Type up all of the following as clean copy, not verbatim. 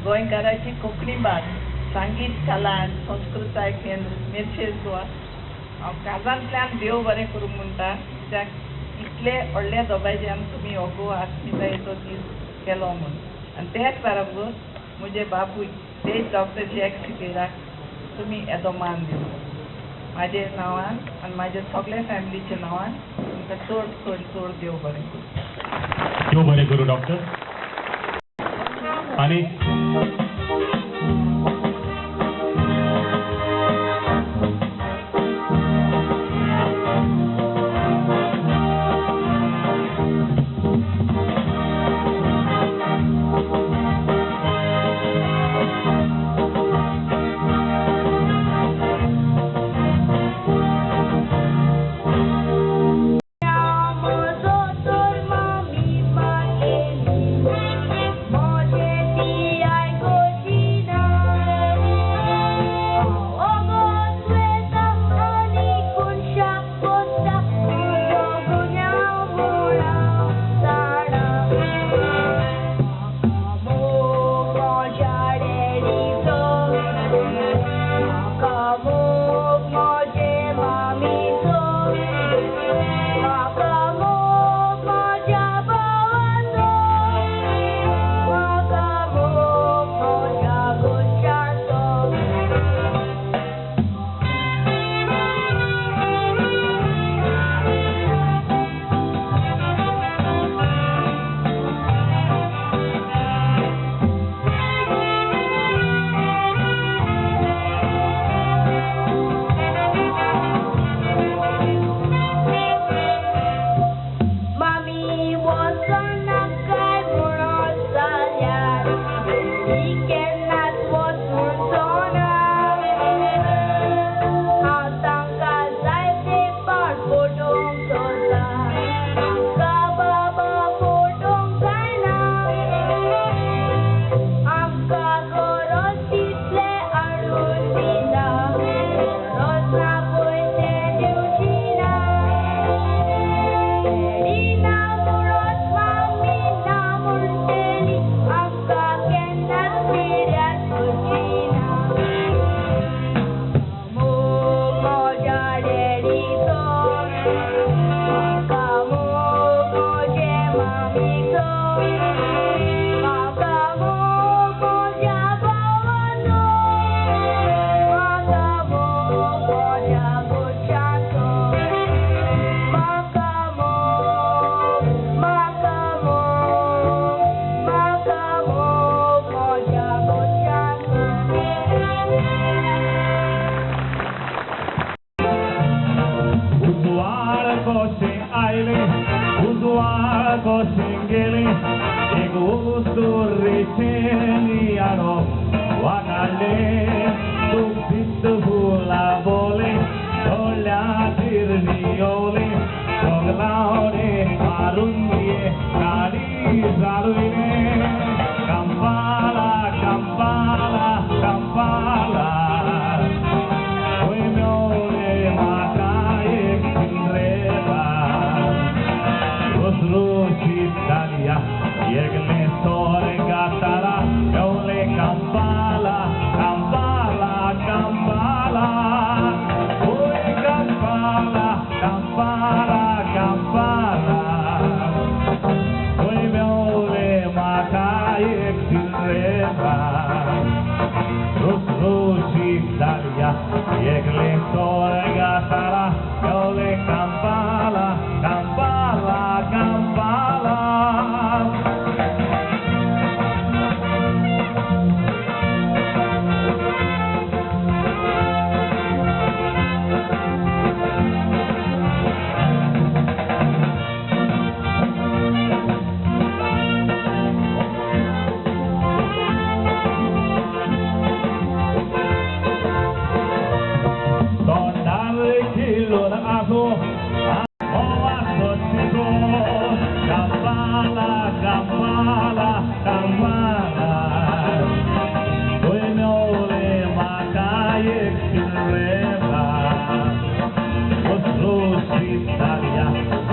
गोंयकाराची कोंकणी भास सांगीत कला आनी संस्कृताय केंद्र मेर्शेज गोवा हांव काजांतल्यान देव बरें करूंक म्हणटा कित्याक इतले व्हडले दबाज्यान तुमी हो गोवा अस्मितायेचो दीस केलो म्हूण. आनी तेच बरोबर म्हजे बापूय तेच डॉक्टर जॅक सिकेराक तुमी येदो मान दिलो म्हाजे नांवान आनी म्हाज्या सगल्या फॅमिलीच्या नांवान तुमकां चड चड चड देव बरें करूं. देव बरें करूं डॉक्टर. आनी I go. एक उस्तुरीचें नियारो वागाडले तुक फुला बोले ढोल्या तिरनियोले सोगलावणे मारून दिये गाडी जालुयने Kampala Kampala Kampala Kampala, Kampala, Kampala, oi Kampala, Kampala, Kampala, oi meole maka ek silreba, rus Italia, yegle sorgatara, ole Kampala, Kampala, Kampala. Kampala, Kampala, Kampala, oi meole maka ek silreba, Rus Italia,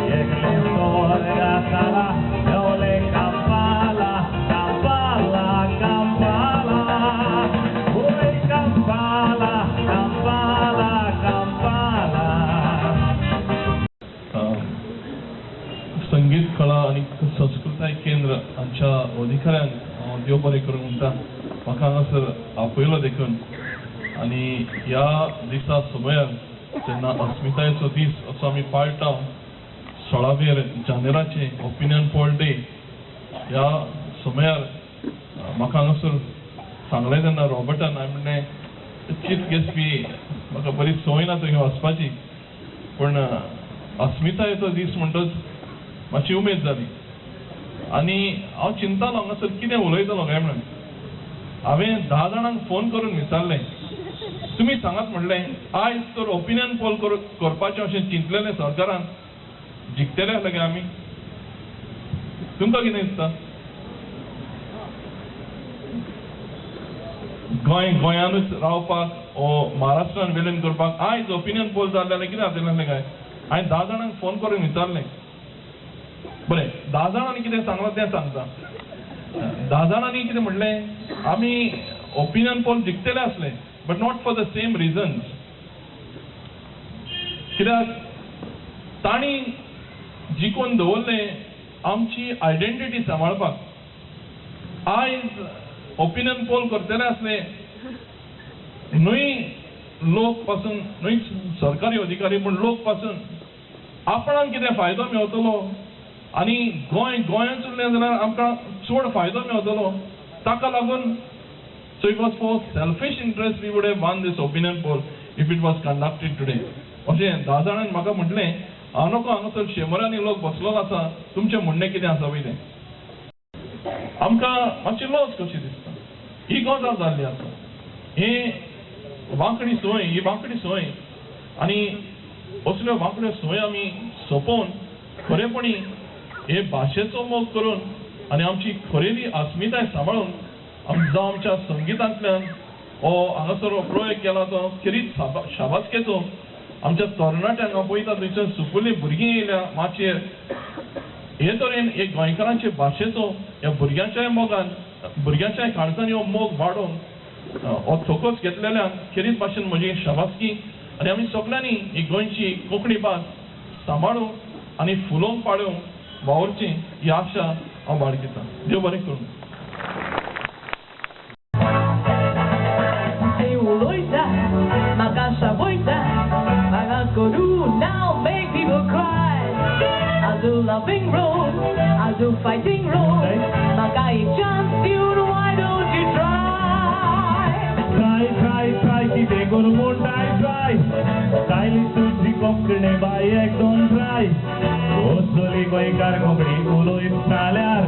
yegle sorgatara, meole Kampala, Kampala, Kampala, oi Kampala, Kampala, Kampala. संगीत कला आनी संस्कृताय केंद्र आमच्या अधिकाऱ्यांक हांव देव बरें करूंक म्हणटा, म्हाका हांगासर आपयलो देखून. आनी ह्या दिसा समयार जेन्ना अस्मितायेचो दीस असो आमी पाळटा, 16 जानेराचे ओपिनियन पोल डे, ह्या समयार म्हाका हांगासर सांगलें तेन्ना रॉबर्टान, हांवें म्हणलें चीफ गेस्ट बी म्हाका बरी संवय ना थंय वचपाची, पूण अस्मितायेचो दीस म्हणटच मातशी उमेद जाली. आनी हांव चिंतालो हांगासर कितें उलयतलो काय म्हणून. हांवें 10 जाणांक फोन करून विचारलें, तुमी सांगात म्हणलें आयज तर ओपिनियन पोल करपाचें अशें चिंतलेलें सरकारान, जिखतले आसले काय आमी? तुमकां कितें दिसता? गोंय गोंयानूच रावपाक ओ महाराष्ट्रान विलीन करपाक आयज ओपिनियन पोल जालें जाल्यार कितें जातलें आसलें काय? हांवें 10 जाणांक फोन करून विचारलें. बरें, 10 जाणांनी कितें सांगलां तें सांगता. 10 जाणांनी कितें म्हणलें, आमी ओपिनियन पोल जिखतले आसले, but not for the same reasons. कित्याक तांणी जिखून दवरलें आमची आयडेंटिटी सांबाळपाक. आयज ओपिनियन पोल करतले आसले न्हय लोक पासून, न्हय सरकारी अधिकारी, पूण लोक पासून आपणाक कितें फायदो मेळटलो आनी गोंय गोंयांत उरलें जाल्यार आमकां चड फायदो मेळटलो, ताका लागून. So it was for selfish interest we would have won this opinion poll if it was conducted today. अशें 10 जाणांनी म्हाका म्हटलें, हांव नको हांगासर शंबरांनी लोक बसलोलो आसा, तुमचें म्हणणें कितें आसा पळय तें. आमकां मातशी लॉस कशी दिसता ही गजाल जाल्ली आसा. ही वांकडी संवय, ही वांकडी संवय, आनी असल्यो वांकड्यो संवय आमी सोंपोवन खरेपणी हे भाशेचो मोग करून आनी आमची खरेली अस्मिताय सांबाळून जावं आमच्या संगितांतल्यान हो हांगासर हो प्रयोग केला तो खेरीत शाबासकेचो. आमच्या तरणाट्यांक हांव पळयता थंयसर सुपुल्ली भुरगीं येयल्या माचयेर. हे तरेन एक गोंयकारांचे भाशेचो ह्या भुरग्यांच्याय मोगान, भुरग्यांच्याय काळजांनी हो मोग वाडोवन हो थोकोच घेतलेल्यान खेरीत भाशेन म्हजी शाबासकी. आनी आमी सगळ्यांनी ही गोंयची कोंकणी भास सांबाळूंक आनी फुलोवंक पाळोवंक वावुरची ही आशा हांव बाळगितां. देव बरें करूं. Now make people cry. I do loving role, I do fighting role. Maka एक chance dude, why don't you try? Try, try, try, कितें करूं म्हूण try, try. कायली तुजी कोंकणी बाय एक दोन try. वचली गोंयकार कोंकणी उलयत जाल्यार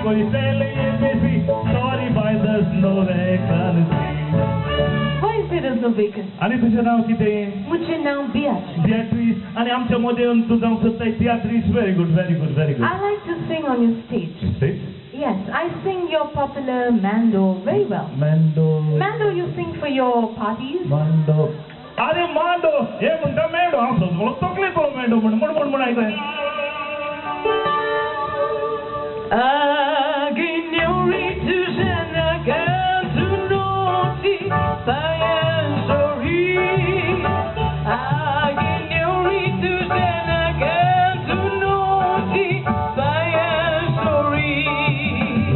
कोई tell ABC, sorry bye there's no vacancy. Why is there is no vacancy? आनी तुजें नांव कितें? म्हजें नांव बियाट्रीस. बियाट्रीस, आनी आमच्या मदें येवन तूं जावंक सोदताय Beatrice. Very good, very good, very good. I like to sing on your stage. Stage? Yes, I sing your popular Mando very well. Mando. Mando you sing for your parties? Mando. अरे मांडो हे म्हणटा मेंडो, हांव सगळो तकली तो मेंडो म्हण म्हण म्हण म्हण आयकलें.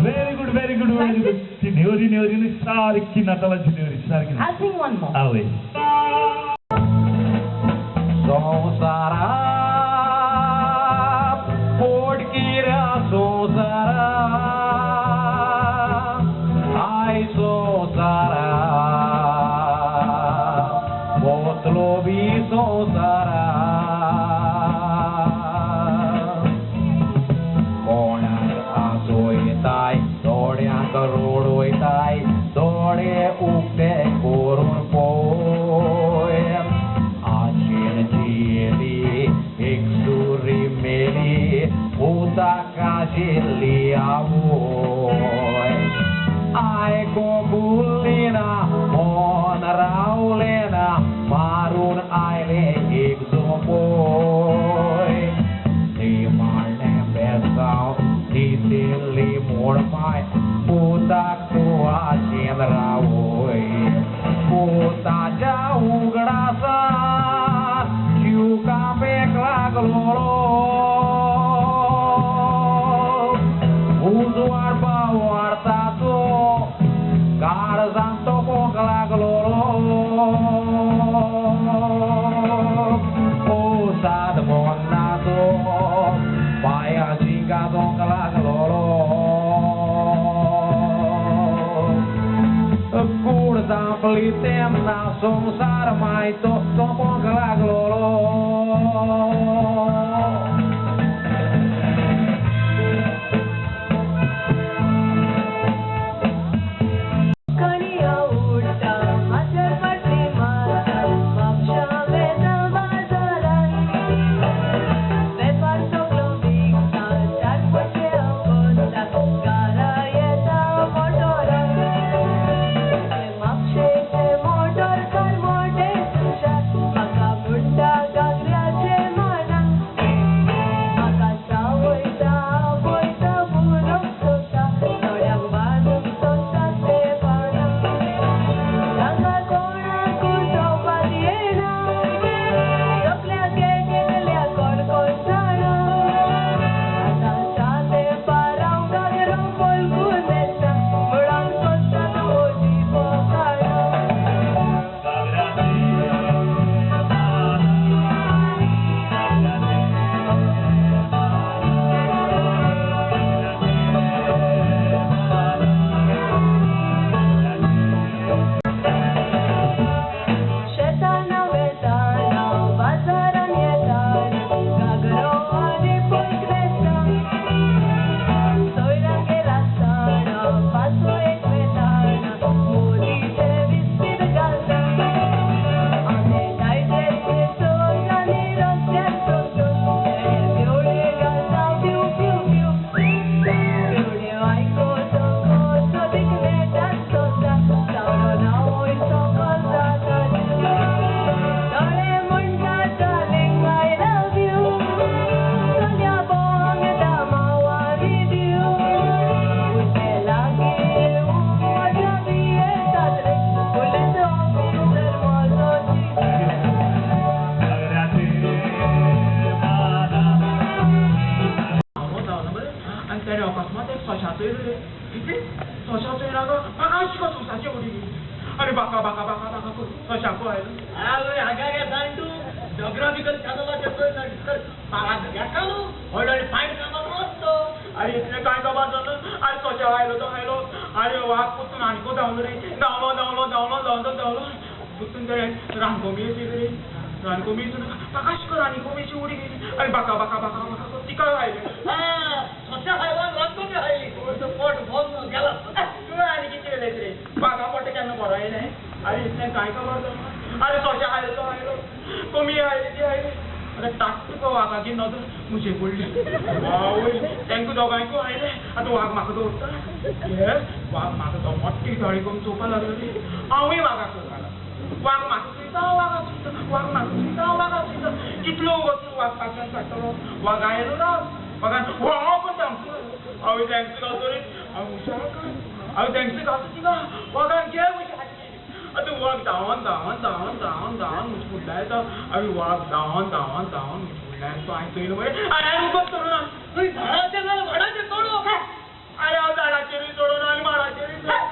Very good, very good, very good. ती नेवरी नेवरी न्ही सारकी नातालाची नेवरी सारकी. I'll sing one more. आवय. संवसारा पोटकिऱ्या संवसारा, I संवसारा बोतलो बी संवसारा, कोणाक आसोयताय थोड्यांक रोडोयताय, थोडे उक्ते करून पोय, आशेन जियेली एक सुरी मेली, उदक आशिल्ली आवय, आयको गुल्लिना मन रावलें ना, मारून आयलें एक झोंपोय, ती माळणें बेसांव दिशिल्ली मोडपाय, पुताक तूं आशेन रावय, पुताच्या उगडासान जीव कांपेक लागलो, उजवाड पावार्ताचो काळजांत तोपोंक लागलो, ओ साद मोन्नाचो पांयाची गाजोंक लागलो, कूड धांपली तेन्ना संवसार मायतो सोंपोंक लागलो. अरे बाका बाका बाका बाका सशाको आयलो. जोग्राफिकल अरे इतलें कांय खबर जालो. अरे सशा आयलो तो आयलो. अरे वाग पुतून आनीको धांवलो रे, धांवलो धांवलो धांवलो धांवलो धांवलो पुतून ते रानकोंबी येयली रे, रानकोंबी ताकाश कर रानकोंबीची उडी गेली. अरे बाका बाका बाका बाका तिका आयलें. सोशा हायला रानकोंबी हायली पोट भरून गेला. तुवें आनी कितें उलयत रे? वागा पोट केन्ना बरो येयलें? अरे इतलें कांय खबर जावना. अरे सोशा हायलो तो हायलो, कोंबी हायली ती हायली. आतां ताकतिको वागाची नदर म्हजे पडली. आवय, तांकां दोगांयकूय आयलें. आतां वाग म्हाका दवरता. हे वाग म्हाका तो मोठी दोळे करून चोवपाक लागलो रे. हांवूय वागाक चोवपाक लागलो. वाग म्हाका चोयता, वागाक चोयता, वाग म्हाका चोयता, वागाक चोयता. कितलो वचून वाग पांचान काडटलो. वाग आयलो राग. वागान वाव पण धांवचो. हांवें तांकां घालतो रे. हांव हुशार कर. हांवें तांकां घालतो तिका. वागान घे म्हजी हाती. आतां वाग धांवन धांवन धांवन धांवन धांवन म्हजे फुडल्यान येता. हांवें वाग धांवन धांवन धांवन म्हजे फुडल्यान तो हांवें चोयलो मरे. आनी हांवें उगत करूं ना. तुवें झाडाचेर नाल्यार माडाचेर चडो. अरे हांव झाडाचेरूय चडोना आनी माडाचेरूय चड.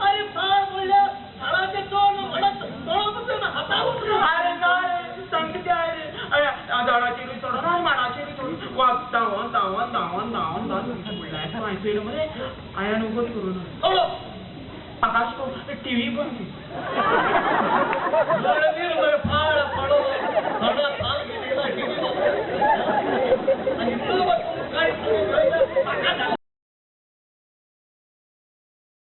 अरे फार म्हणल्यार झाडाचेर चड माडाचेर चडप ना, हातार वचना. अरे ना रे, सांगता ते रे. अरे हांव झाडाचेरूय चडोना आनी माडाचेरूय चडून वाग धांवन धांवन धांवन धांवन धांवन म्हजे फुडल्यान येता. हांवें चोयलो मरे. हांवें उगत करूं ना. चडो. म्हाका अशें टिवी बंद. रणवीर